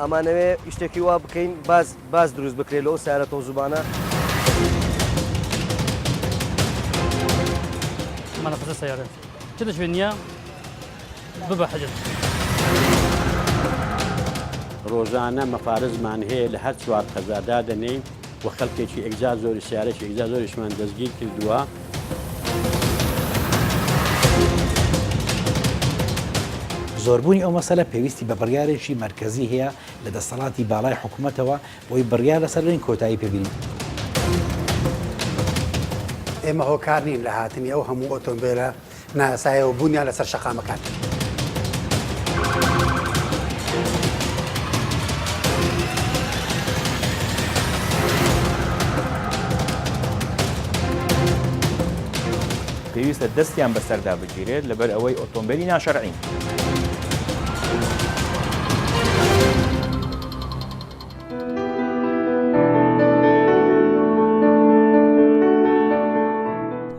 ئەمانەوێ شتێکی وا بکەین باز باز دروست بکرێت لەو سیارە تۆزوبانە. منافذة سيارات كده شوية ببە حەجەت. ڕۆژانە مەفارزمان هەیە لە هەر چوار قەزا دادەنێین و خەڵکێکی ئێگجار زۆری سیارەکی ئێگجار زۆریشمان دەستگیر کردووە. زۆربوونی ئەو مەسەلە پێویستی بە بڕیارێکی مەرکەزی هەیە لە دەسەڵاتی باڵای حکومەتەوە بۆی بڕیار لەسەر بدەین کۆتایی پێ بینین. ئێمە هۆکار نین لە هاتنی ئەو هەموو ئۆتۆمبێلە نایاسایە و بوونیان لەسەر شەقامەکان. پێویستە دەستیان بەسەردا بگیرێت لەبەر ئەوەی ئۆتۆمبێلی ناشەرعین.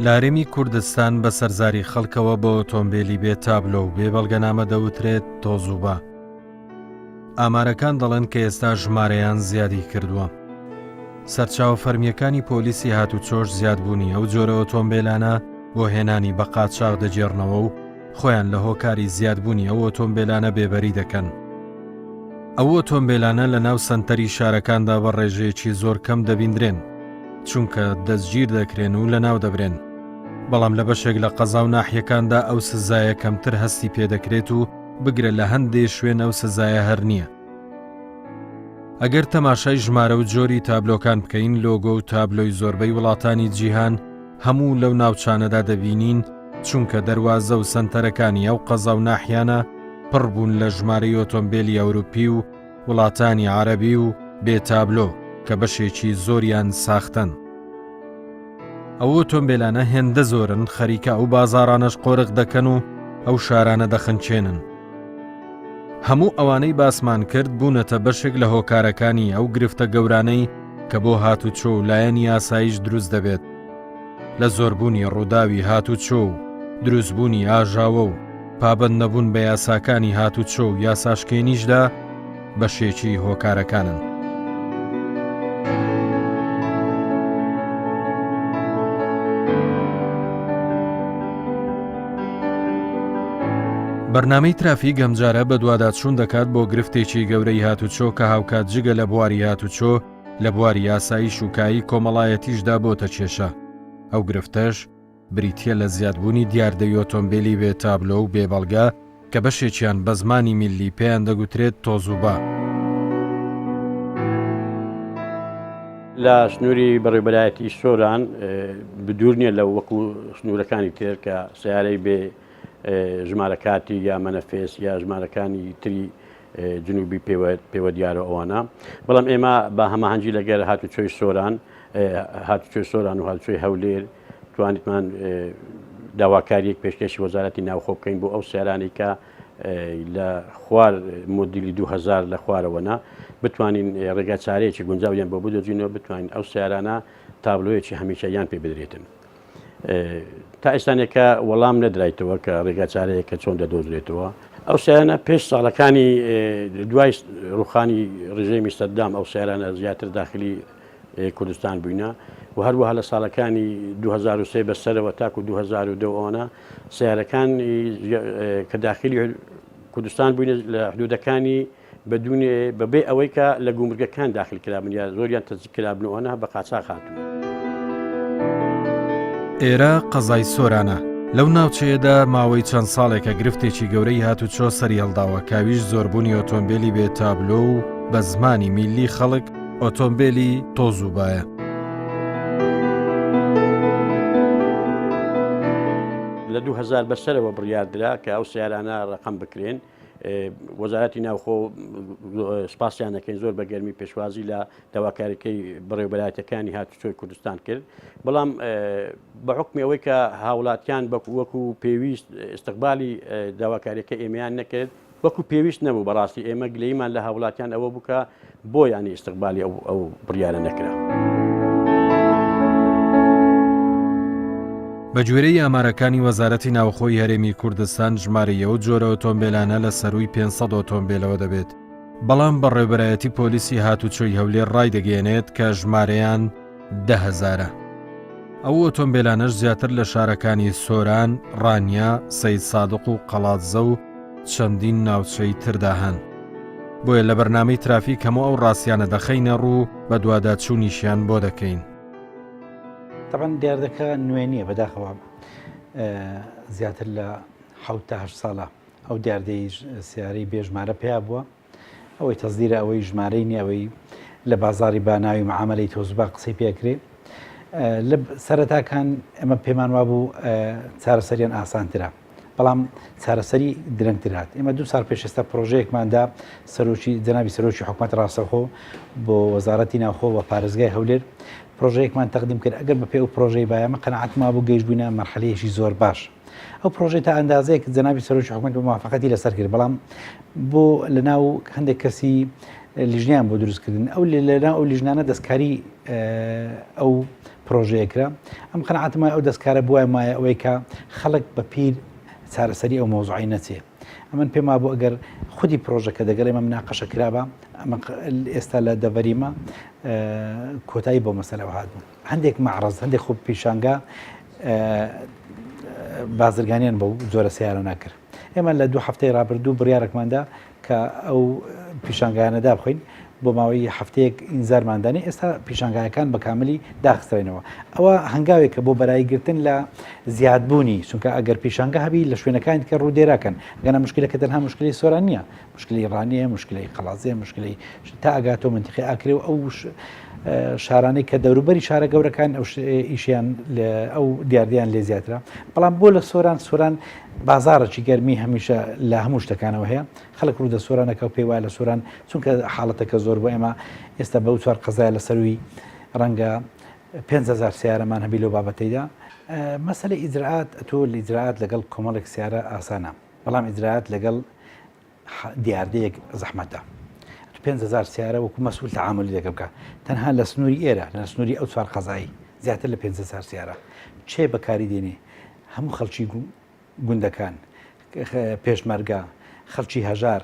لە هەرێمی کوردستان بە سەرزاری خەڵکەوە بە ئۆتۆمبیلی بێ تابلۆ و بێ بەڵگەنامە دەوترێت تۆزوبا. ئامارەکان دەڵێن کە ئێستا ژمارەیان زیادی کردووە. سەرچاوە فەرمییەکانی پۆلیسی هاتوچۆش زیادبوونی ئەو جۆرە ئۆتۆمبیلانە بۆ هێنانی بە قاچاغ دەگێڕنەوە و خۆیان لە هۆکاری زیادبوونی ئەو ئۆتۆمبیلانە بێبەری دەکەن. ئەو ئۆتۆمبیلانە لە ناو سەنتەری شارەکاندا بە ڕێژەیەکی زۆر کەم دەبیندرێن، چونکە دەستگیر دەکرێن و لەناو دەبرێن. بەڵام لە بەشێک لە قەزا و ناحیەکاندا ئەو سزایە کەمتر هەستی پێدەکرێت و بگرە لە هەندێ شوێن ئەو سزایە هەر نییە. ئەگەر تەماشای ژمارە و جۆری تابلۆکان بکەین، لۆگۆ و تابلۆی زۆربەی وڵاتانی جیهان هەموو لەو ناوچانەدا دەبینین، چونکە دەروازە و سەنتەرەکانی ئەو قەزا و ناحیانە پڕ بوون لە ژمارەی ئۆتۆمبێلی ئەوروپی و وڵاتانی عەرەبی و بێ تابلۆ کە بەشێکی زۆریان ساختەن. ئەو ئۆتۆمبێلانە هێندە زۆرن خەریکە ئەو بازاڕانەش قۆرخ دەکەن و ئەو شارانە دەخنکێنن. هەموو ئەوانەی باسمان کرد بوونەتە بەشێک لە هۆکارەکانی ئەو گرفتە گەورانەی کە بۆ هاتوچۆ و لایەنی ئاسایش دروست دەبێت لە زۆربوونی ڕووداوی هاتوچۆ و دروستبوونی ئاژاوە و پابەند نەبوون بە یاساکانی هاتوچۆ و یاساشکێنیشدا بەشێکی هۆکارەکانن. بەرنامەی ترافیک ئەمجارە بەدواداچوون دەکات بۆ گرفتێکی گەورەی هاتوچۆ کە هاوکات جگە لە بواری هاتوچۆ لە بواری یاساییش و کایی کۆمەڵایەتیشدا بۆتە کێشە ئەو گرفتەش بریتییە لە زیادبوونی دیاردەی ئۆتۆمبیلی بێ تابلۆ و بێ بەڵگە کە بەشێکیان بە زمانی میللی پێیان دەگوترێت تۆزوبا. لە سنووری بەڕێوەبەرایەتی سۆران بدوور نییە لە وەکو سنوورەکانی تر کە سیارەی بێ ژمارە کارتی یا مەنەفێس یا ژمارەکانی تری جنوبی پێوە دیارە ئەوانە بەڵام ئێمە بە هەماهەنگی لەگەر هاتوچۆی سۆران هاتوچۆی سۆران و هاتوچۆی هەولێر توانیتمان داواکاریەک پێشکەشی وەزارەتی ناوخۆ بکەین بۆ ئەو سیارانەی کە لە خوار مۆدیلی 2000 لە خوارەوە نا بتوانین ڕێگا چارەیەکی گونجاویان بۆ بدۆزینەوە بتوانین ئەو سیارانە تابلۆیەکی هەمیشەیان پێ بدرێتن. تا ئێستانێکە وەڵام نەدرایتەوە کە ڕێگا چارەیە کە چۆن دەدۆزرێتەوە ئەو سیارانە پێش ساڵەکانی دوای ڕوخانی ڕژێمی سەدام ئەو سیارانە زیاتر داخلی کوردستان بووینە و هەروەها لە ساڵەکانی 2023 بەسەرەوە تاکو 2002 ئەوانە سیارەکان کە داخلی کوردستان بووینە لە حدودەکانی بەدونێ بەبێ ئەوەی کە لە گومرگەکان داخل کرابن یا زۆریان تەزیک کرابن و ئەوانە بە قاچاخ هاتوون. ئێرە قەزای سۆرانە، لەو ناوچەیەدا ماوەی چەند ساڵێکە گرفتێکی گەورەی هاتوچۆ سەریهەڵداوە کاویش زۆربوونی ئۆتۆمبێلی بێ تابلۆ و بە زمانی میللی خەڵک ئۆتۆمبێلی تۆز و بایە. لە 2000 بەسەرەوە بڕیاردرا کە ئەو سیارانە ڕقم بکرێن وەزارەتی ناوخۆ سپاسیان دەکەین زۆر بە گەرمی پێشوازی لە داواکاریەکەی بەڕێوبەرایەتەکانی هاتوچۆی کوردستان کرد بەڵام بە حکمی ئەوەی کە هاوڵاتیان وەکو پێویست استقبالی داواکاریەکە ئێمەیان نەکرد وەکو پێویست نەبوو بەڕاستی ئێمە گلەیمان لە هاوڵاتیان ئەوە بوو کە بۆ یانی ئیستقبالی ئەو ئەو بڕیارە نەکرا. بە گوێرەی ئامارەکانی وەزارەتی ناوخۆی هەرێمی کوردستان ژمارەی ئەو جۆرە ئۆتۆمبێلانە لە سەرووی 500 ئۆتۆمبێلەوە دەبێت. بەڵام بەڕێوبەرایەتی پۆلیسی هاتوچۆی هەولێر ڕایدەگەیەنێت کە ژمارەیان دە هەزارە. ئەو ئۆتۆمبێلانەش زیاتر لە شارەکانی سۆران، ڕانیە، سەیدسادق و قەڵادزە و چەندین ناوچەی تردا هەن. بۆیە لە بەرنامەی ترافیک هەموو ئەو ڕاستیانە دەخەینە ڕوو و بەدواداچوونیشیان بۆ دەکەین. تەبعەن دیاردەکە نوێ نییە بەداخەوە زیاتر لە حەوت تا هەشت ساڵە ئەو دیاردەی سیارەی بێ ژمارە پیا بووە ئەوەی تەزدیرە ئەوەی ژمارەی نیە ئەوەی لە بازاری با ناوی معاملەی تۆزبا قسەی پێکرێ لە سەرەتاکان ئەمە پێمان وابوو چارەسەریان ئاسانترە بەڵام چارەسەری درەنگتر هات ئێمە دوو ساڵ پێش ئێستا پرۆژەیەکماندا سەرۆکی جەنابی سەرۆکی حکومەت ڕاستەخۆ بۆ وەزارەتی ناوخۆ و پارێزگای هەولێر پرۆژەیەکمان تەقدیم کرد ئەگەر بەپێ ئەو پرۆژەی بایە ئەمە قەناعەتمان بوو گەیشتبووینە مەرحەلەیەکی زۆر باش ئەو پرۆژەی تا ئەندازەیەک جەنابی سەرۆکی حکومەت بە موافقەتی لەسەر کرد بەڵام بۆ لەناو هەندێک کەسی لیژنیان بۆ دروستکردن ئەو لەناو ئەو لیژنانە دەستکاری ئەو پرۆژەیە کرا ئەم قەناعەتم وایە ئەو دەستکارە بوایە مایە ئەوەی کە خەڵک بە پیر چارەسەری ئەو مەوزوعەی نەچێ ئەمن پێم وابوو ئەگەر خودی پرۆژەکە دەگەڵ ئێمە مناقەشە کرابا ئەمە ئێستا لە دەڤەریمە کۆتایی بۆ مەسەلەوە هاتبوو هەندێک مەعرەز هەندێک خۆ پیشانگا بازرگانیان بەو جۆرە سیارە ناکرد ئێمە لە دوو هەفتەی ڕابردوو بڕیارێکماندا کە ئەو پیشانگایانە دابخەین بۆ ماوەی هەفتەیەک ئینزارمان دانێ ئێستا پیشانگایەکان بە کاملی داخسترێنەوە ئەوە هەنگاوێکە بۆ بەرایی گرتن لە زیادبوونی چونکە ئەگەر پیشانگە هەبی لە شوێنەکانی کە ڕوودێراکەن گەنە مشکلەکە تەنها مشکلی سۆران نییە مشکلی ڕانیە مشکلی قەڵازێ مشکلی تا ئەگاتۆ منتیقی ئاکرێ و ئەو شارانەی کە دەوروبەری شارە گەورەکان ئەو ئیشیان ئەو دیاردیان لێ زیاترە بەڵام بۆ لە سۆران سۆران بازاڕێکی گەرمی هەمیشە لە هەموو شتەکانەوە هەیە، خەڵک ڕوو دە سۆران ئەکا و پێی وایە لە سۆران چونکە حاڵەتەکە زۆر بووە ئێمە ئێستا بەو چوار قەزایە لە سەرووی ڕەنگە 5000 سیارەمان هەبی لەو بابەتەیدا. مەسەلەی ئیجرائات ئەتۆ ئیجرائات لەگەڵ کۆمەڵێک سیارە ئاسانە بەڵام ئیجرائات لەگەڵ دیاردەیەک زەحمەتە ئەتو 5000 سیارە وەکو مەسئول تەعامولی لەگەڵ بکە تەنها لە سنووری ئێرە لە سنووری ئەو چوار قەزایی زیاتر لە 5000 سیارە چێ بەکاری دێنێ هەموو خەڵکی گوندەکان، پێشمەرگە، خەڵکی هەژار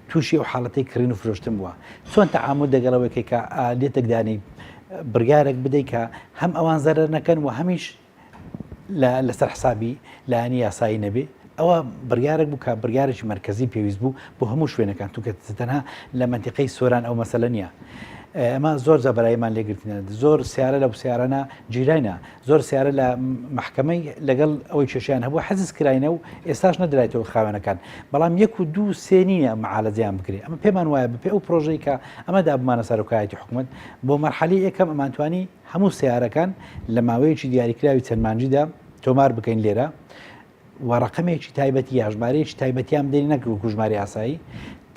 تووشی ئەو حاڵەتەی کڕین و فرۆشتن بووە. چۆن تەعامول دەگەڵ ئەوەی کە ئالیەتێک دانێی بڕیارێک بدەی کە هەم ئەوان زەرەر نەکەن و هەمیش لەسەر حسابی لایەنی یاسایی نەبێ؟ ئەوە بڕیارێک بوو کە بڕیارێکی مەرکەزی پێویست بوو بۆ هەموو شوێنەکان چونکە تەنها لە مەنتیقەی سۆران ئەو مەسەلە نییە. ئەمە زۆر جا بەرایمان لێگرتنە زۆر سیارە لەو سیارانە گیراینە زۆر سیارە لە مەحکەمەی لەگەڵ ئەوەی کێشیان هەبوو حەجز کراینە و ئێستاش نەدرایتەوە خاوەنەکان بەڵام یەک و دوو سێ نییە معالەجەیان بکرێ ئەمە پێمان وایە بەپێ ئەو پرۆژەی کە ئەمە دابمانە سەرۆکایەتی حکومەت بۆ مەرحەلی یەکەم ئەمانتوانی هەموو سیارەکان لە ماوەیەکی دیاریکراوی چەند مانگیدا تۆمار بکەین لێرە و ڕەقەمێکی تایبەتی یا ژمارەیەکی تایبەتیان بدەین نەک وەکو ژمارەی ئاسایی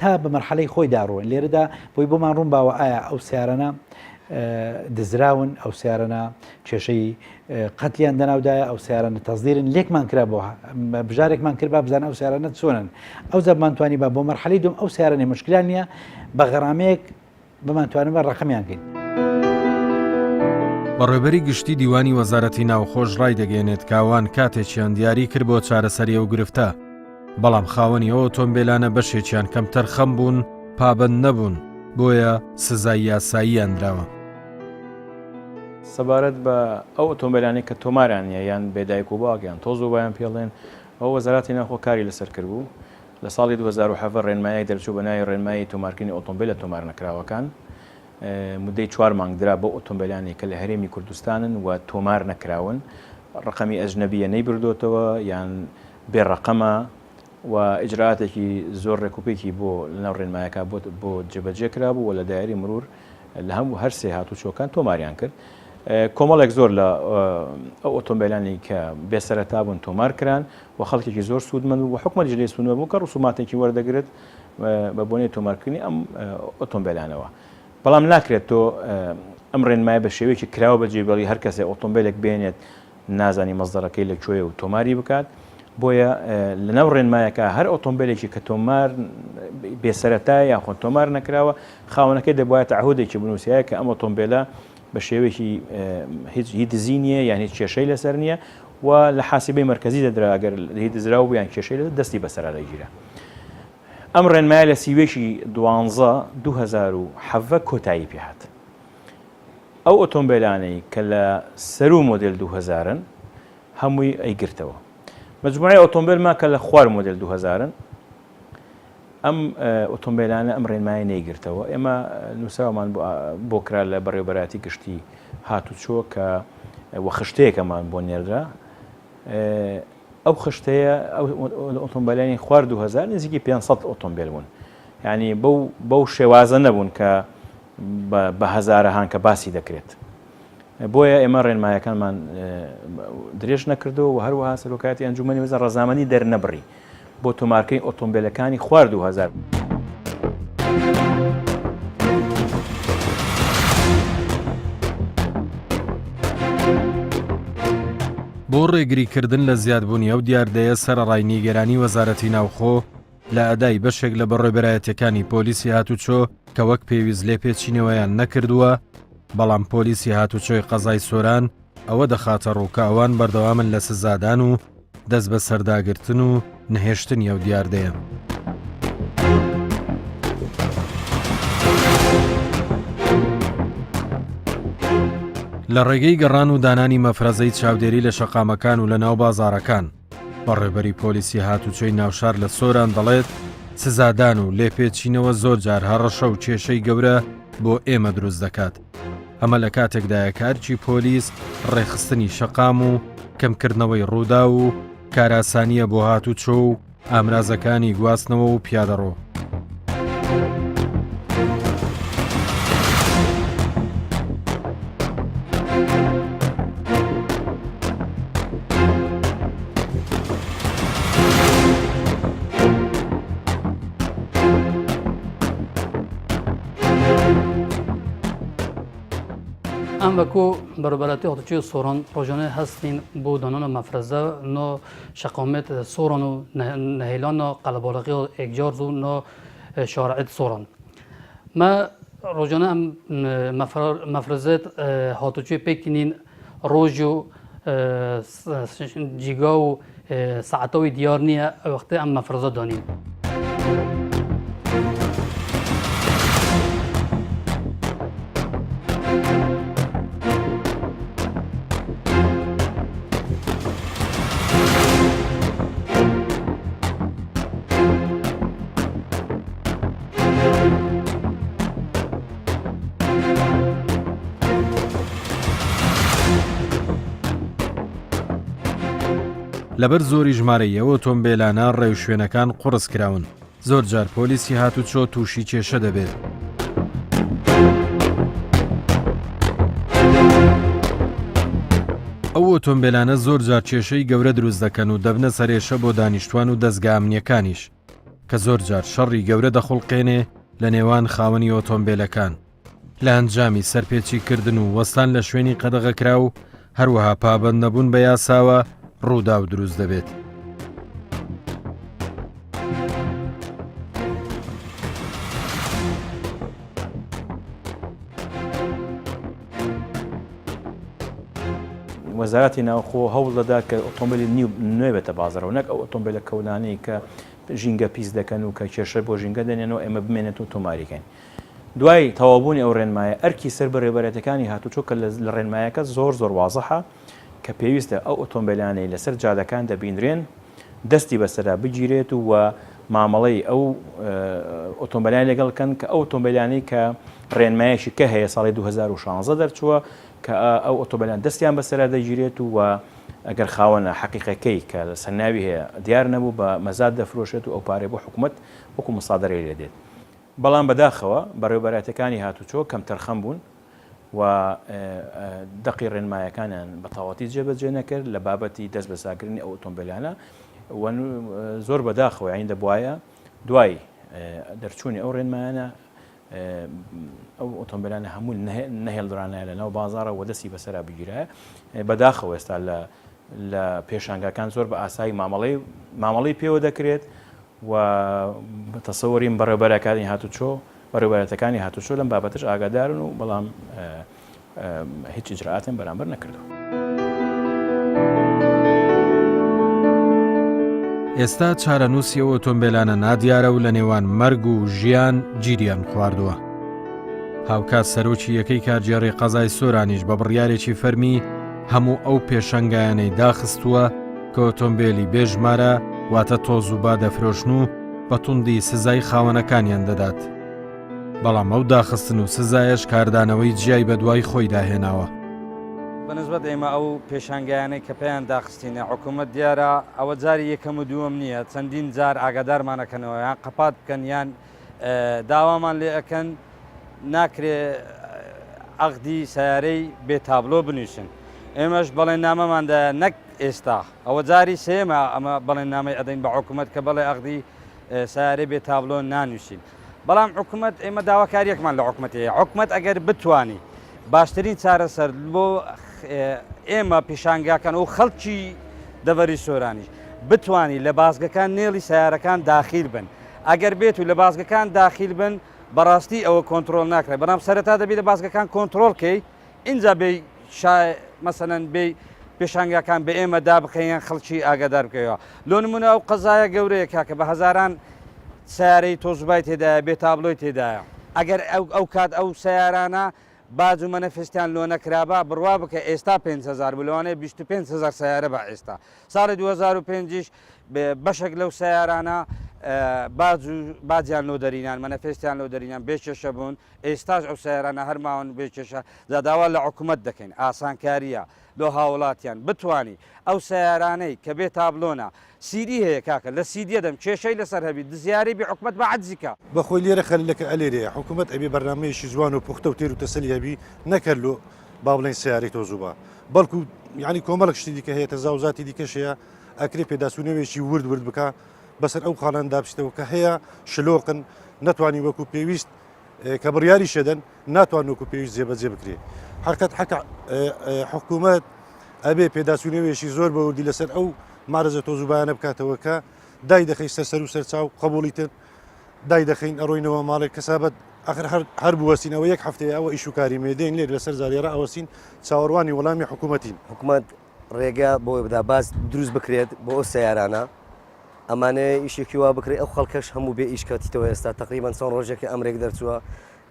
تا بە مەرحەلەی خۆی داڕۆن لێرەدا بۆی بۆمان ڕوون باوە ئایا ئەو سیارانە دزراون ئەو سیارەنە کێشەی قەتلیان دەناودایە ئەو سیارانە تەزدیرن لێکمان کرا بۆ بژارێکمان کرد با بزانە ئەو سیارانە چۆنن ئەو زەبمانتوانی با بۆ مەرحەلی دوم ئەو سیارانەی مشکلیان نییە بە غەرامەیەک بمانتوانبا ڕەقەمیان کەین. بەڕێوبەری گشتی دیوانی وەزارەتی ناوخۆش ڕایدەگەیەنێت کە ئەوان کاتێکیان دیاری کرد بۆ چارەسەری ئەو گرفتە، بەڵام خاوەنی ئەو ئۆتۆمبێلانە بەشێکیان کەمتەرخەم بوون پابەند نەبوون، بۆیە سزای یاساییان دراوە. سەبارەت بە ئەو ئۆتۆمبێلانەی کە تۆماریان نییە یان بێ دایک و باوک یان تۆز و بایان پێڵێن، ئەوە وەزارەتی ناوخۆ کاری لەسەر کردبوو، لە ساڵی 2017 ڕێنمایەک دەرچوو بە ناوی ڕێنمایی تۆمارکردنی ئۆتۆمبێلە تۆمارنەکراوەکان، مودەی چوار مانگ درا بەو ئۆتۆمبێلانەی کە لە هەرێمی کوردستانن و تۆمار نەکراون، ڕەقەمی ئەجنەبییە نەیبردۆتەوە یان بێ ڕەقەمە و ئیجرائاتێکی زۆر ڕێکوپێکی بۆ لەناو ڕێنمایەکە بۆ بۆ جێبەجێ کرابوو و لە دایەری مرور لە هەموو هەر سێ هاتوچۆکان تۆماریان کرد. کۆمەڵێک زۆر لە ئەو ئۆتۆمبێلانەی کە بێ سەرەتا بوون تۆمار کران و خەڵکێکی زۆر سوودمەند بوو و حکومەتیش لێی سوودمەند بوو کە ڕسوماتێکی وەردەگرت بە بۆنەی تۆمارکردنی ئەم ئۆتۆمبێلانەوە. بەڵام ناکرێت تۆ ئەم ڕێنمایە بە شێوەیەکی کراوە بەجێ بێڵی هەر کەسێک ئۆتۆمبێلێک بێنێت نازانی مەسدەرەکەی لە کوێیە و تۆماری بکات بۆیە لەناو ڕێنمایەکە هەر ئۆتۆمبیلێکی کە تۆمار بێسەرەتایە یاخۆ تۆمار نەکراوە خاوەنەکەی دەبواە تعهودێکی بنووسایە کە ئەم ئۆتۆمبیلە بە شێوەیەکی هیچ هی دزی نییە یان هیچ کێشەی لەسەر نییە و لە حاسبەی مەرکەزی دەدرا ئەگەر هی دزراو بوو یان کێشەی لەسەر دەستی بەسەرا دەگیرا. ئەم ڕێنمایە لە سیوێکی دوانزە 2017 کۆتایی پێهات. ئەو ئۆتۆمبیلانەی کە لە سەرو مۆدێل 2000ن هەمووی ئەیگرتەوە. مجموعەی ئۆتۆمبیلما کە لە خوار مۆدێل 2000ن ئەم ئۆتۆمبیلانە ئەم ڕێنمایە نەیگرتەوە. ئێمە نووسراومان بۆ کرا لە بەڕێوەبەرایەتی گشتی هاتوچۆ کە وە خشتەیەکەمان بۆ نێردرا. ئەو خشتەیە ئەو ئۆتۆمبیلانی خوار 2000 نزیکی 500 ئۆتۆمبیل بوون. یعنی بەو بەو شێوازە نەبوون کە بە هەزارەهان کە باسی دەکرێت. بۆیە ئێمە ڕێنمایەکانمان درێژ نەکردەوە و هەروەها سەرۆکایەتی ئەنجومەنی وەزارەت ڕەزامەندی دەرنەبڕی بۆ تۆمارکردنی ئۆتۆمبیلەکانی خوار 2000. بۆ ڕێگریکردن لە زیادبوونی ئەو دیاردەیە سەرەڕای نیگەرانی وەزارەتی ناوخۆ لە ئەدای بەشێک لە بەڕێوبەرایەتیەکانی پۆلیسی هاتوچۆ کە وەک پێویست لێپێچینەوەیان نەکردووە، بەڵام پۆلیسی هاتوچۆی قەزای سۆران ئەوە دەخاتە ڕوو کە ئەوان بەردەوامن لە سزادان و دەست بەسەرداگرتن و نەهێشتنی ئەو دیاردەیە. لە ڕێگەی گەڕان و دانانی مەفرەزەی چاودێری لە شەقامەکان و لە ناو بازاڕەکان، بەڕێوبەری پۆلیسی هاتوچۆی ناوشار لە سۆران دەڵێت، سزادان و لێپێچینەوە زۆر جار هەڕەشە و کێشەی گەورە بۆ ئێمە دروست دەکات. ئەمە لە کاتێکدایە کە ئەرکی پۆلیس ڕێکخستنی شەقام و کەمکردنەوەی ڕووداو و کارئاسانییە بۆ هاتوچۆ و ئامرازەکانی گواستنەوە و پیادەڕۆ. ئەم وەکو بەڕێوەبەرایەتی هاتوچۆی سۆران ڕۆژانە هەستین بۆ دانانە مەفرەزە نا شەقامێت سۆران و نەهێلانە قەلەباڵغی ئێکجار زوو نا شارعێت سۆران مە ڕۆژانە ئەم مەفرەزێت هاتوچۆی پێکتینین ڕۆژ و جیگا و ساعتەوەی دیار نییە وەختێ ئەم مەفرەزە دانین. لەبەر زۆری ژمارەی ئەو ئۆتۆمبێلانە ڕێوشوێنەکان قوڕس کراون، زۆرجار پۆلیسی هاتوچۆ تووشی کێشە دەبێت. ئەو ئۆتۆمبێلانە زۆرجار کێشەی گەورە دروست دەکەن و دەبنە سەرێشە بۆ دانیشتوان و دەزگا ئەمنییەکانیش، کە زۆرجار شەڕی گەورە دەخوڵقێنێ لە نێوان خاوەنی ئۆتۆمبێلەکان. لە ئەنجامی سەرپێچیکردن و وەستان لە شوێنی قەدەغەکراو، هەروەها پابەندنەبوون بە یاساوە ڕووداو دروست دەبێت. وەزارەتی ناوخۆ هەوڵ دەدات کە ئۆتۆمبیلی نوێ بێتە بازاڕەوە نەک ئەو ئۆتۆمبیلە کەونانەی کە ژینگە پیس دەکەن و کە کێشە بۆ ژینگە دەنێنەوە ئێمە بمێنێت و تۆماریکەین. دوای تەواوبوونی ئەو ڕێنمایە ئەرکی سەر بەڕێوەبەرایەتیەکانی هاتوچۆ کە لە ڕێنمایەکە زۆر زۆر وازحە کە پێویستە ئەو ئۆتۆمبێلانەی لەسەر جادەکان دەبینرێن دەستی بەسەرا بگیرێت و مامەڵەی ئەو ئۆتۆمبیلانی لەگەڵ کەن کە ئەو ئۆتۆمبیلانەی کە ڕێنمایەکی کە هەیە ساڵی 2016 دەرچووە کە ئەو ئۆتۆمبیلان دەستیان بەسەرا دەگیرێت و ئەگەر خاوەنە حەقیقەکەی کە لەسەر ناوی هەیە دیار نەبوو بە مەزاد دەفرۆشێت و ئەو پارەی بۆ حکومەت وەکو مصادرەی لێ دێت. بەڵام بەداخەوە بەڕێوەبەرایەتیەکانی هاتوچۆ کەمتەرخەم بوون و دەقی ڕێنمایەکانیان بە تەواوەتی جێبەجێ نەکرد لە بابەتی دەست بەساکردنی ئەو ئۆتۆمبیلانە و زۆر بەداخەوە یانی دەبوایە دوای دەرچوونی ئەو ڕێنمایانە ئەو ئۆتۆمبیلانە هەموو نەهێڵدرانایە لە ناو بازاڕە و دەستی بەسەرا بگیرایە بەداخەوە ئێستا لە لە پێشانگاکان زۆر بە ئاسایی مامەڵەی مامەڵەی پێوە دەکرێت و تەسەوەریم بەڕێوبەرەکانی هاتوچۆ بەڕێوبەرەتەکانی هاتوچۆ لەم بابەتەش ئاگادارن و بەڵام هیچ ئیجرائاتیان بەرامبەر نەکردووە. ئێستا چارەنووسی ئەو ئۆتۆمبێلانە نادیارە و لە نێوان مەرگ و ژیان گیریان خواردووە. هاوکات سەرۆکی یەکەی کارگێڕی قەزای سۆرانیش بە بڕیارێکی فەرمی هەموو ئەو پێشەنگایانەی داخستووە کە ئۆتۆمبێلی بێ ژمارە واتە تۆز و با دەفرۆشن و بە توندی سزای خاوەنەکانیان دەدات. بەڵام ئەو داخستن و سزایەش کاردانەوەی جیای بەدوای خۆیدا هێناوە. بەنسبەت ئێمە ئەو پێشانگایانەی کە پێیان داخستینە حکوومەت دیارە ئەوە جاری یەکەم و دووەم نییە چەندین جار ئاگادارمان ئەکەنەوە یان قەپات بکەن یان داوامان لێ ئەکەن ناکرێ عەقدی سەیارەی بێ تابلۆ بنووسن ئێمەش بەڵێن نامەماندا نەک ئێستا ئەوە جاری سێمە ئەمە بەڵێن نامەی ئەدەین بە حکوومەت کە بەڵێ عەقدی سەیارەی بێ تابلۆ نانووسین بەڵام حکومەت ئێمە داواکاریەکمان لە حکومەت هەیە حکومەت ئەگەر بتانی باشترین چارەسەر بۆ ئێمە پیشانگاکان و خەڵکی دەڤەری سۆرانیش بتانی لە بازگەکان نێڵی سیارەکان داخیل بن ئەگەر بێت و لە بازگەکان داخیل بن بەڕاستی ئەوە کۆنترۆل ناکرێت بەڵام سەرەتا دەبی لە بازگەکان کۆنترۆل کەی ئینجا بێی شا مەسەلەن بێی پێشانگاکان بە ئێمە دابخەی یان خەڵکی ئاگادار بکەیەوە لۆ نمونە ئەو قەزایە گەورەیە کاکە بە هەزاران سیارەی تۆزوبای تێدایە بێ تابلۆی تێدایە ئەگەر ئەو ئەو کات ئەو سیارانە باج و مەنەفستیان لۆ نەکرابا بڕوا بکە ئێستا 5000 بوو لەوانەیە 25000 سیارە بە ئێستا ساڵی 2005 یش بەشێک لەو سیارانە باج و باجیان لۆ دەرینان مەنەفێستیان لۆ دەرینان بێ کێشە بوون ئێستاش ئەو سەیارانە هەر ماون بێ کێشە جا داوا لە حکومەت دەکەین ئاسانکاریە لۆ هاوڵاتیان بتوانی ئەو سەیارانەی کە بێ تابلۆنە سیدی هەیە کاکە لە سیدیە دەم کێشەی لەسەر هەبی دزیاری بی حکومەت بە عەجزی کا. بەخۆی لێرە خەللەکە ئەلێرەیە حکومەت ئەبێ بەرنامەیەکی جوان و پوختە و تێر و تەسەلی هەبی نەک هەر لۆ با بڵێین سەیارەی تۆزوبا بەڵکو یانی کۆمەڵک شتی دیکە هەیە تەزاوزاتی دیکەش هەیە ئەکرێ پێداچوونەوەیەکی ورد ورد بکا بەسەر ئەو خاڵاندا بچیتەوە کە هەیە شلۆقن نەتوانی وەکو پێویست کە بڕیاری شێدەن ناتوان وەکو پێویست جێبەجێ بکرێ حقت حەکە حکوومەت ئەبێ پێداچوونەوەیەکی زۆر بەوردی لەسەر ئەو مارەزە تۆزوبایانە بکاتەوە کە دای دەخەی سەر سەر و سەرچاو قبوڵی تر دای دەخەین ئەڕۆینەوە ماڵێک کەسابەت ئەخر هەر هەر بوەستین ئەوە یەک هەفتەیە ئەوە ئیش و کاری مێ دێین لێر لەسەر زارێرە ئەوەستین چاوەڕوانی وەڵامی حکوومەتین. حکومەت ڕێگە بۆ بدا باز دروست بکرێت بۆ ئەو سەیارانە ئەمانەیە ئیشێکی وا بکرێت ئەو خەڵکەش هەموو بێ ئیش کەوتیتەوە ئێستا تقریبان چەند ڕۆژێکە ئەمرێک دەرچووە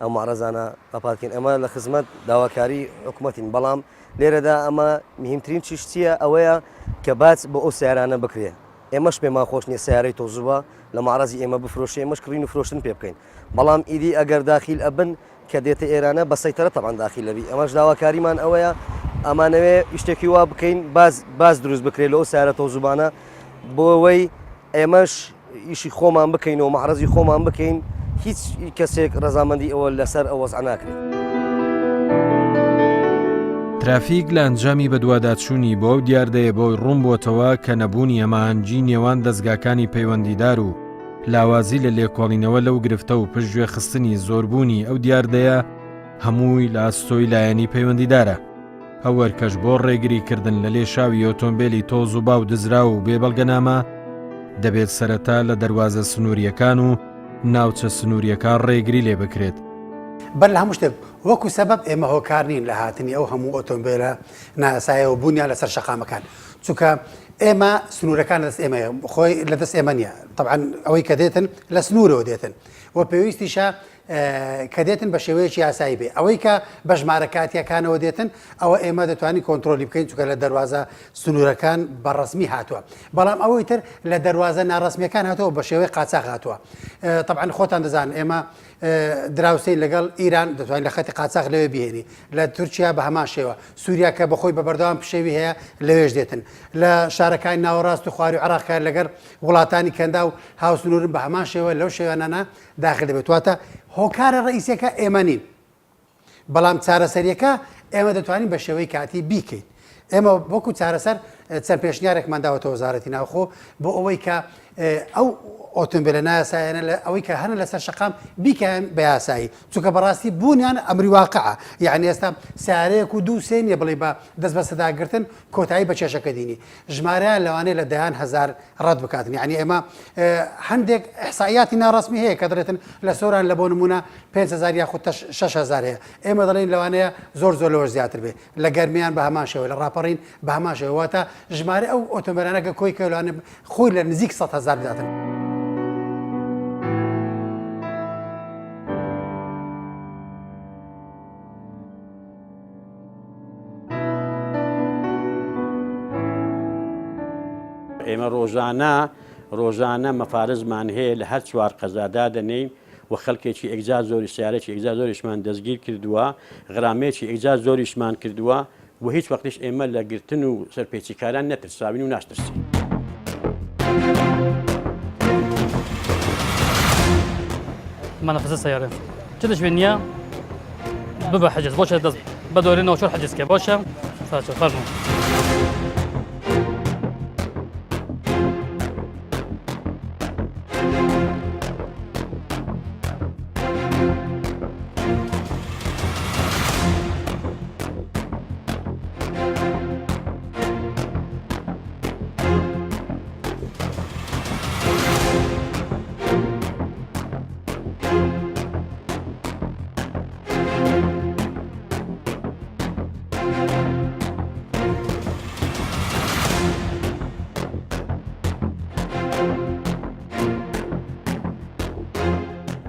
ئەو معرەزانە قەپاتکەین ئەمە لە خزمەت داواکاری حکومەتین بەڵام لێرەدا ئەمە مهمترین چیش چییە ئەوەیە کە باج بۆ ئەو سیارانە بکرێ ئێمەش پێمان خۆش نییە سیارەی تۆزوبە لە معرەزی ئێمە بفرۆشێ ئێمەش کڕین و فرۆشتن پێ بکەین بەڵام ئیدی ئەگەر داخیل ئەبن کە دێتە ئێرانە بە سەیتەرە تەبعەن داخیل ئەبی ئەمەش داواکاریمان ئەوەیە ئەمانەوێ شتێکی وا بکەین باز باز دروست بکرێت لەو سارە تۆزوبانە بۆ ئەوەی ئێمەش ئیشی خۆمان بکەین و مەعرەزی خۆمان بکەین هیچ کەسێک ڕەزامەندی ئەوە لەسەر ئەو وەزعە ناکرێت. ترافیک لە ئەنجامی بەدواداچوونی بۆ ئەو دیاردەیە بۆی ڕوون بۆتەوە کە نەبوونی هەماهەنگی نێوان دەزگاکانی پەیوەندیدار و لاوازی لە لێکۆڵینەوە لەو گرفتە و پشتگوێخستنی زۆربوونی ئەو دیاردەیە هەمووی لە ئەستۆی لایەنی پەیوەندیدارە. ئەو ئەرکەش بۆ ڕێگریکردن لە لێشاوی ئۆتۆمبێلی تۆز و باو دزراو و بێ بەڵگەنامە، دەبێت سەرەتا لە دەروازە سنوورییەکان و ناوچە سنوورییەکان ڕێگری لێ بکرێت. بەر لە هەموو شتێک وەکو سەبەب ئێمە هۆکار نین لە هاتنی ئەو هەموو ئۆتۆمبێلە نایاسایە و بوونیان لەسەر شەقامەکان، چونکە ئێمە سنوورەکان لەدەست ئێمەیە خۆی لەدەست ئێمە نییە تەبعەن ئەوەی کە دێتن لە سنوورەوە دێتن و پێویستیشە کە دێتن بە شێوەیەکی یاسایی بێ ئەوەی کە بە ژمارە کاتیەکانەوە دێتن ئەوە ئێمە دەتوانین کۆنترۆلی بکەین چونکە لە دەروازە سنوورەکان بە ڕەسمی هاتووە بەڵام ئەوەی تر لە دەروازە ناڕەسمیەکان هاتووە بە شێوەی قاچاخ هاتووە تەبعەن خۆتان دەزانن ئێمە دراوسێی لەگەڵ ئیران دەتوانین لە خەتی قاچاخ لەوێ بهێنی لە تورکیا بە هەمان شێوە سووریا کە بەخۆی بە بەردەوام پشێوی هەیە لەوێش دێتن لە شارەکانی ناوەڕاست و خواری عراق کە لەگەر وڵاتانی کەندا و هاوسنوورن بە هەمان شێوە لەو شێوانانە داخل دەبێت واتە هۆکارە ڕئیسەکە ئێمە نین بەڵام چارەسەریەکە ئێمە دەتوانین بە شێوەی کاتی بیکەین. ئێمە وەکو چارەسەر چەند پێشنیارێکمان داوەتە وەزارەتی ناوخۆ بۆ ئەوەی کە. ئەو ئۆتۆمبیلە نایاسایانە لە ئەوەی کە هەنە لەسەر شەقام بیکەن بە یاسایی چونکە بەڕاستی بوونیان ئەمری واقعە یعنی ئێستا سیارەیەک و دوو سێ نیە بڵێ بە دەست بەسەداگرتن کۆتایی بە کێشەکە دینی ژمارەیان لەوانەیە لە دەیان هەزار ڕەت بکاتن یعنی ئێمە هەندێک ئیحسائیاتی ناڕەسمی هەیە کە دەڵێتن لە سۆران لە بۆ نمونە 5000 یاخود 6000 هەیە ئێمە دەڵێین لەوانەیە زۆر زۆر لەوەش زیاتر بێ لە گەرمیان بە هەمان شێوە لە ڕاپەڕین بە هەمان شێوە واتە ژمارە ئەو ئۆتۆمبیلانە کە کۆی کە لەوانەیە خۆی لە نزیک 100 هەزار بداتن. ئێمە ڕۆژانە ڕۆژانە مەفارزمان هەیە لە هەر چوار قەزا دادەنێین و خەڵکێکی ئێگجار زۆری سیارێکی ئێگجار زۆریشمان دەستگیر کردووە غرامەیەکی ئێگجار زۆریشمان کردووە و هیچ وەختیش ئێمە لە گرتن و سەرپێچیکاران نەترساوین و ناشترسین. منافذ سيارة چه بنيا ببە حجز باشە دەست بە دۆرێ ناوچۆر حجز کە باشە ساچە فەرموو.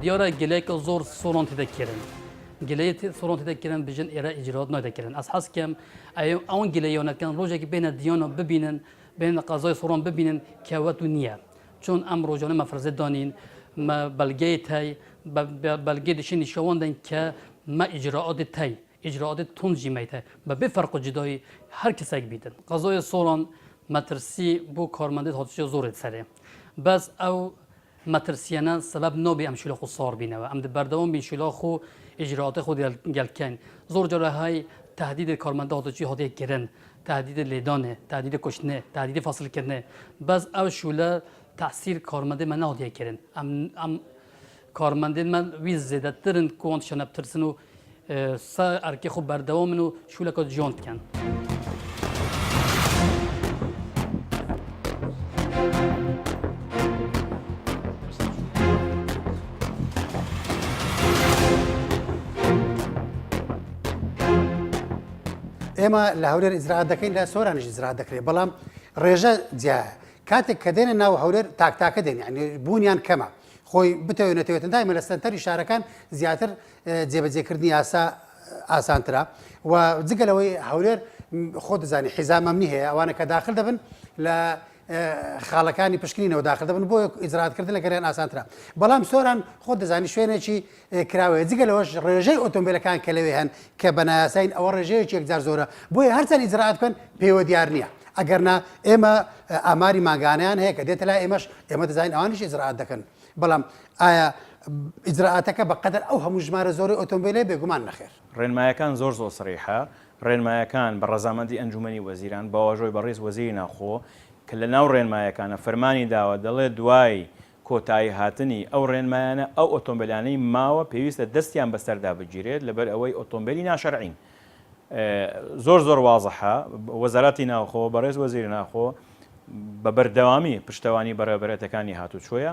دیارە گلەیەکە زۆر سۆران تێدە kirin. گلەیە سۆران تێدە kirin bijin ئێرە ئیجرات نایدە kirin. Ez hez kem ئەوان گلەیانەکەن ڕۆژێکی بێنە دیانە ببینن بێنە قەزای سۆران ببینن کە وەتو نییە. چون ئەم ڕۆژانە مەفرەزە دانین مە بەلگەی تەی بەلگەی دشی نیشاوان کە مە ئیجرائات تەی ئیجرائات توند ژی مەیتە بە بێ فەرق و جدایی هەر کەسێک بیتن. قەزای سۆران مەترسی بۆ کارمەندێت هاتوچۆ زۆرێت سەرێ بەس ئەو مەترسیانە سەبەب نابێ ئەم شولا خو سار بینەوە ئەم بەردەوام بین شولا خو ئیجرائات خو گەلکەین زۆر جارە های تهدید کارمەندە هاتوچۆ هاتیە kirin تهدید لێدانێ تهدید کوشتنێ تهدید فەسڵکردنێ بەس ئەو شولە تەسیر کارمەندێ me nehatiye kirin em em کارمەندên me wî zêdetir ku wan tiştane bitirsin û se erkê xwe berdewam in û şûleka jiyan dikin. ئێمە لە هەولێر ئیجرائات دەکەین لە سۆرانیش ئیجرائات دەکرێت بەڵام ڕێژە جیایە کاتێک کە دێنە ناو هەولێر تاک تاکە دێن یعنی بوونیان کەمە خۆی بتەوێت نەتەوێتن دایمە لە سەنتەری شارەکان زیاتر جێبەجێکردنی یاسا ئاسانترە و جگە لەوەی هەولێر خۆ دەزانی حیزام ئەمنی هەیە ئەوانە کە داخل دەبن لە خاڵەکانی پشکنینەوە داخل دەبن بۆ ئیجراتکردن لەگەریان ئاسانترە بەڵام سۆران خۆ دەزانی شوێنێکی کراوەیە جگە لەوەش ڕێژەی ئۆتۆمبیلەکان کە لەوێ هەن کە بە نایاسایین ئەوە ڕێژەیەکی یەکجار زۆرە بۆیە هەرچەند ئیجرائات بکەن پێوە دیار نییە ئەگەرنا ئێمە ئاماری مانگانەیان هەیە کە دێتە لای ئێمەش ئێمە دەزانین ئەوانیش ئیجرائات دەکەن بەڵام ئایا ئیجرائاتەکە بە قەدەر ئەو هەموو ژمارە زۆرەی ئۆتۆمبیلەیە بێگومان نەخێر. ڕێنمایەکان زۆر زۆر سەریحە، ڕێنمایەکان بە ڕەزامەندی ئەنجومەنی وەزیران بە واژۆی بەڕێز وەزیری ناوخۆ کە لە ناو ڕێنمایەکانە فەرمانی داوە دەڵێ دوای کۆتایی هاتنی ئەو ڕێنمایانە ئەو ئۆتۆمبێلانەی ماوە پێویستە دەستیان بەسەردا بگیرێت لەبەر ئەوەی ئۆتۆمبێلی ناشەرعین. زۆر زۆر وازحە وەزارەتی ناوخۆ بەڕێز وەزیری ناوخۆ بە بەردەوامی پشتەوانی بەڕێوەبەرایەتەکانی هاتوچۆیە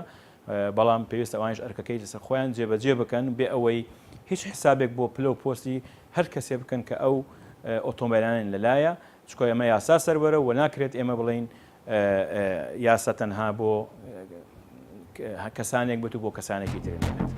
بەڵام پێویستە ئەوانیش ئەرکەکەی لەسەر خۆیان جێبەجێ بکەن بێ ئەوەی هیچ حسابێک بۆ پلە و پۆستی هەر کەسێ بکەن کە ئەو ئۆتۆمبیلانەن لەلایە چکۆ ئێمە یاسا سەروەرە و ناکرێت ئێمە بڵین یاسا تەنها بۆ کەسانێک بێت و بۆ کەسانێکی تر نەبێت.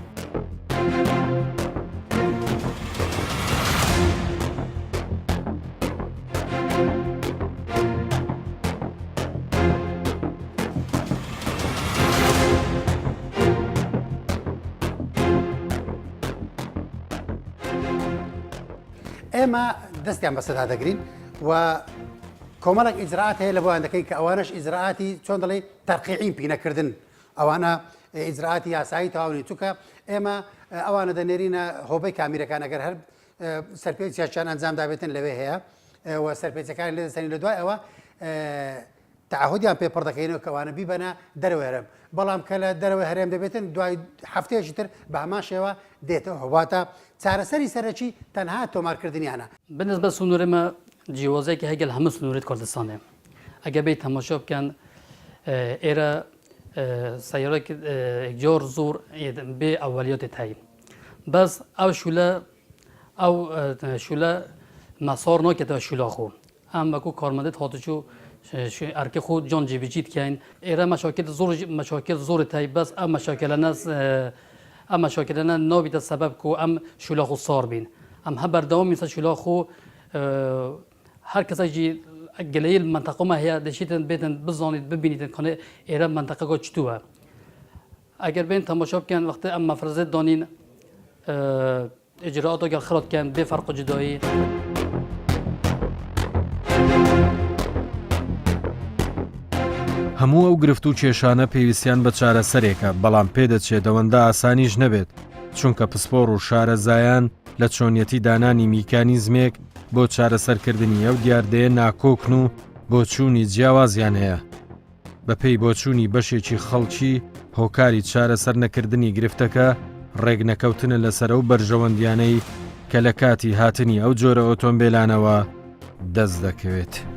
ئێمە دەستیان بەسەردا دەگرین و کۆمەڵێک ئیجرائات هەیە لە بۆیان دەکەین کە ئەوانەش ئیجرائاتی چۆن دەڵێی تەرقیعین پینەکردن ئەوانە ئیجرائاتی یاسایی تەواو نین چونکە ئێمە ئەوانە دەنێرینە هۆبەی کامیرەکان ئەگەر هەر سەرپێچیان ئەنجام دابێتن لەوێ هەیە و سەرپێچەکان لێ دەسەنین لە دوای ئەوە. تەعەهودیان پێ پڕ دەکەینەوە کە ئەوانە بیبەنە دەرەوەی هەرێم، بەڵام کە لە دەرەوەی هەرێم دەبێتن دوای هەفتەیەکی تر بە هەمان شێوە دێتەوە، واتە چارەسەری سەرەکی تەنها تۆمارکردنیانە. بالنسبە سنوورێ مە جیوازیەکی هەیە گەل هەموو سنوورێت کوردستانێ ئەگەر بێی تەماشا بکەن ئێرە سەیارەک یەکجار زۆر بێ ئەوەلیاتێت هەی بەس ئەو شولە ئەو شولە مەسار ناکێتەوە شولا خۆ ئەم وەکو کارمەندێت هاتوچۆ ئەرکێ خۆ جان جێبجی دکەین ئێرە مەشاکل زۆر مەشاکل زۆر تای بەس ئەم مەشاکلانە ئەم مەشاکلانە نابیتە سەبەب کو ئەم شولا خۆ سار بین ئەم هە بەردەوام سەر شولا خۆ هەر کەسێکی گلەیل منتەقەمە هەیە دەشیتن بێتن بزانیت ببینیتن کانێ ئێرە منتەقەکە چتووە ئەگەر بێن تەماشا بکەن وەختێ ئەم مەفرەزێت دانین ئیجرائاتە گەل خرات کەن بێ فەرق و جودایی. هەموو ئەو گرفت و کێشانە پێویستیان بە چارەسەرێکە، بەڵام پێدەچێت ئەوەندە ئاسانیش نەبێت، چونکە پسپۆڕ و شارەزایان لە چۆنیەتی دانانی میکانیزمێک بۆ چارەسەرکردنی ئەو دیاردەیە ناکۆکن و بۆچوونی جیاوازیان هەیە. بەپێی بۆچوونی بەشێکی خەڵکی، هۆکاری چارەسەرنەکردنی گرفتەکە، ڕێکنەکەوتنە لەسەر ئەو بەرژەوەندیانەی کە لە کاتی هاتنی ئەو جۆرە ئۆتۆمبێلانەوە دەست دەکەوێت.